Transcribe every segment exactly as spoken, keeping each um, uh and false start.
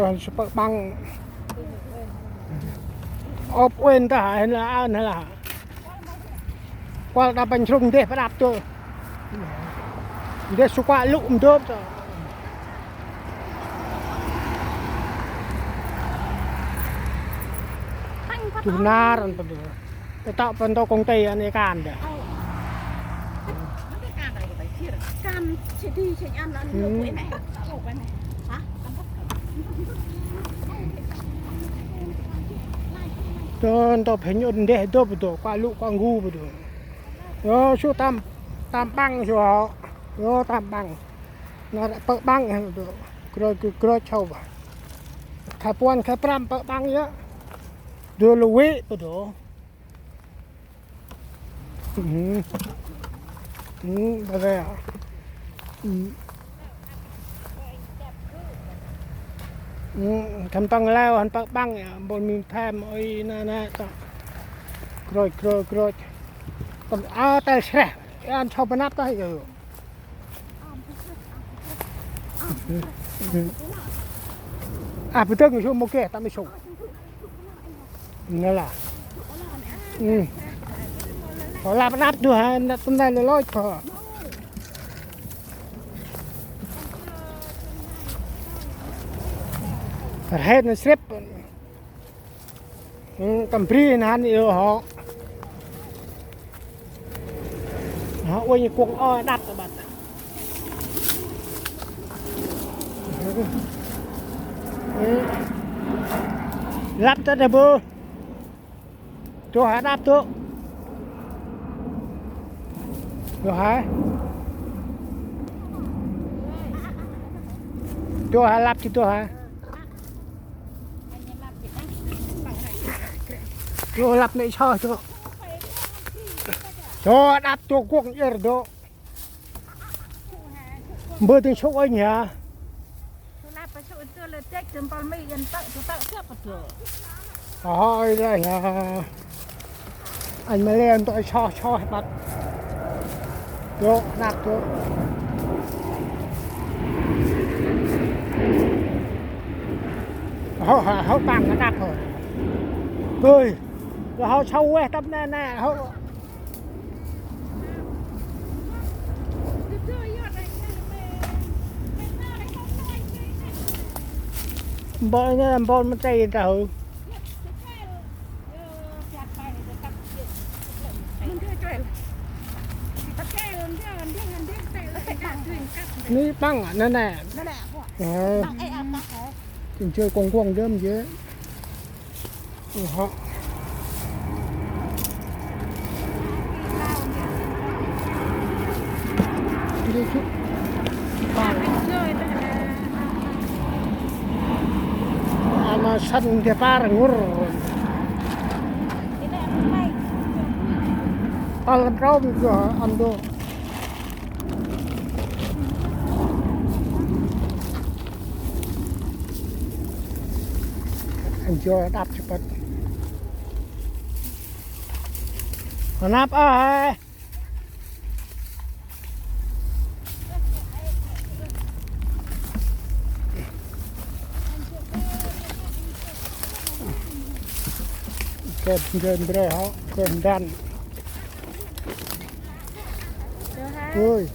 Ơ, sŭ pơ ƀăng. Ôp uên ta hên la ăn hên la. Kuăl đăp panh srŭng deh pă đăp tơ. Deh sŭ kuă lŭ mdôp tơ. Tuh nar ăn pơ tơ. Tơ tŏ pơ ntô công ty ăn ê kan dơ. Kan si di si ăn ăn. Tơ ntô phê nhŭn ndeh dôp pơ tơ, kuă lŭ kuă ngu pơ tơ. Yô, sŭ tăm, tăm ƀăng sŭ hŏ. Yô, tăm ƀăng. Nar pơ ƀăng hên pơ tơ. Krôch, krôch, krôch sâu bah. Khay puăn, khay prăm pơ ƀăng yơh. Dơ lŭ wĭ pơ tơ. Ừ. Ừ, ta đây à. Ừ. Ừ, khăm tăng leo hăn pơk ƀăng ya, mpôl mim thêm ôi na na ta. Krôch, krôch, krôch. Tâm ao tel sreh, ăn sâu bơnăp ta yơ. À, bơdơng sŭ mâu geh, tâm sŭ. Nê lah. Ừ. Hŏ lăp đăp du ha, năp tâm nê lơ lôch hŏ. Rhet nê srip. Ừ, tâm bri nê hăn iâu hŏ. Hŏ uănh kuŏng o đăp ta băt. Ừ. Lăp ta đe bơ. Tơ ha đăp tơ. Tơ ha. Tơ ha lăp tơ ha. Tơ lăp nê so tơ. Tơ đăp tơ kuŏng iăr tơ. Mbơ tĭng sŭ anh hả? Ôi, đây là anh mà lên tôi so so băt. Tơ, đăp tơ. Hŏ, hŏ, hŏ, ƀăng đăp hŏ. Ơi, hŏ sâu ueh tăp nê nê, hŏ. Mpôl nê, mpôl mâu tây ta hŭ. Ni ƀăng à, nê nê. Ơ. Tĭng jơi kuŏng kuŏng dơm jơi. Hŏ. Ama săn de par ngur. Tal rom jo ăn đô. Ăn jo đăp chơpăt. Năp ơi. Kơt ngên bre hŏ, kơt ndăn. Ui.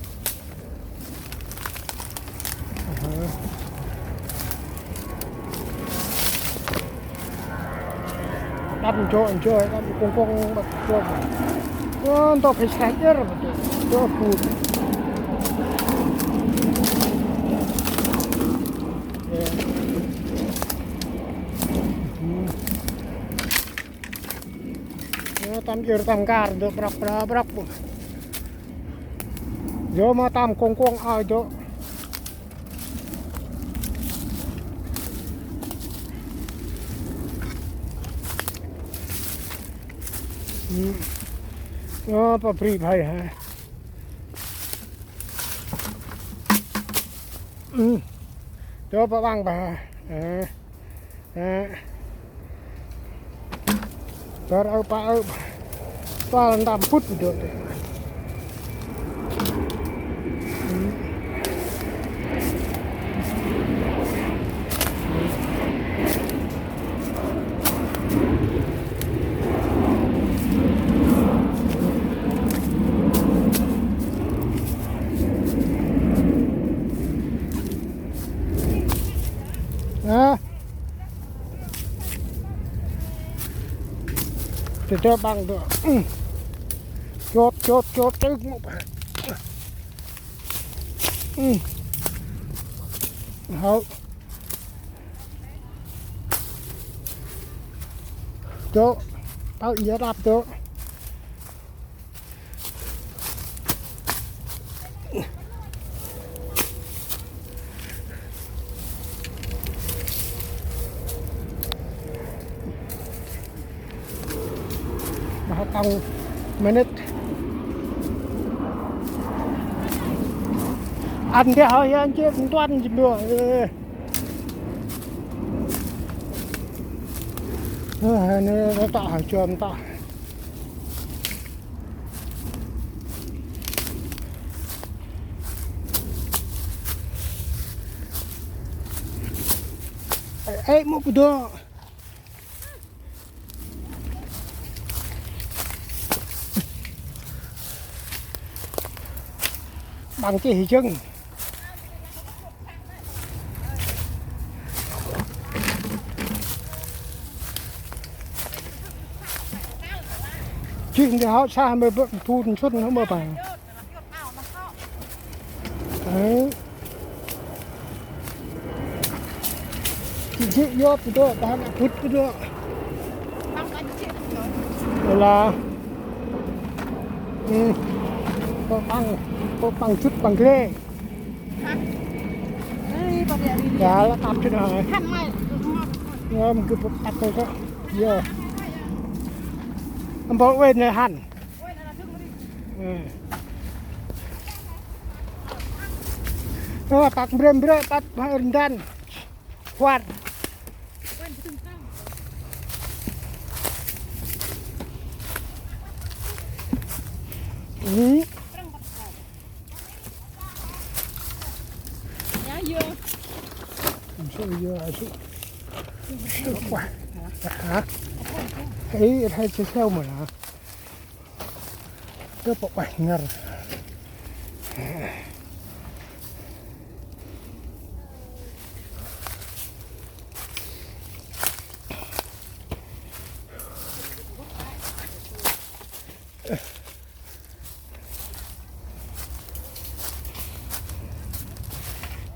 Đăp nchô, nchô, đăp kông kông, đăp kông. Ơ, ntô phê sreh iăr, ntô phut. Ơ, tâm iăr tâm kar, ntô brăk, brăk, brăk. Yô ma tâm kông kông ai dô. Ơ, pa bri bhai ha. Ơ. Dô pa ƀăng pa ha. Ơ. Ơ. Bar ơ pa ơ. Tual ntăm pŭt dô. Hă? Tơ tơ ƀăng tơ. Chốt, chốt, chốt, chốt. Hâu. Chốt. Tao ia đạp chốt. Ba tông minit. Ăn cái hơi ăn chết tuần gì nữa. Ơ, ơ, nê, nê, ta hơi chôm ta. Ê, ê, mô bô đô. Bằng cái gì chừng. Chứ không thì họ xa mà bơ-, thu một suất nó mà bằng. Đấy. Chị chị vô từ đó, ta đã phút từ đó. Là, ừ, có bằng, có bằng chút bằng ghê. Hả? Ê, bà bịa đi. Dạ, là tạp chứ nào. Hẳn mày. Ngon, cứ phút tạp thôi đó. Giờ. Em bảo quên này hẳn. Ơ, tât mbrêm mbrêm, tât hai rndăn. Khuar. Ơ. Ơ, ơ, ơ, ơ. Hả? Ê, hai chiếc heo mà hả? Tơ pă ueh ngăr.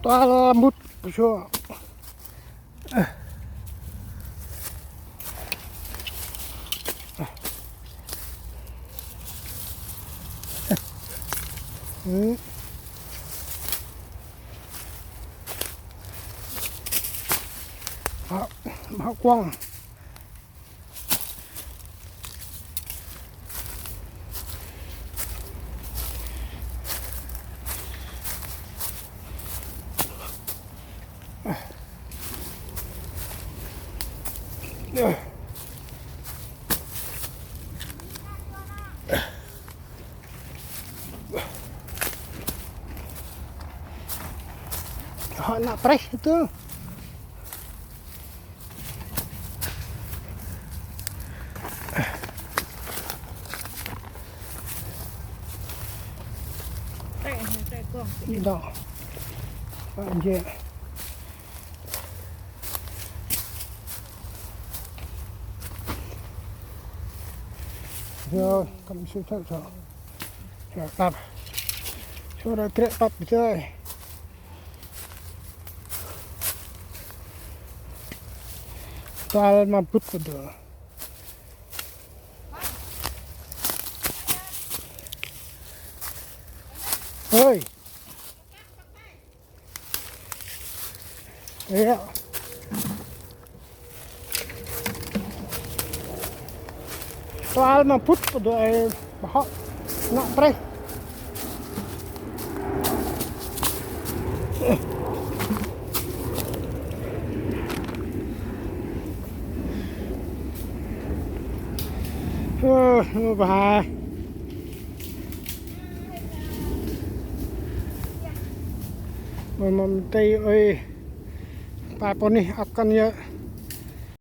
Tua la mŭt pơ sô. Hŏ, hŏ kuŏng. Hŏ năk prêh tơ. Đŏng. Ơ, jê. Yo, kăm sui thơ̆ thơ̆. Yo, tăp. Sui ra krek tăp bơh. Tal ma bŭt kơ dơ. Hơi. Ê. Tual ma bŭt kơ dơ ê, bơh hŏ. Năk prêh. Ơ, mơ bơh. Mơ mơ mtê ơi. Pa pô nih ăp kăn yơh.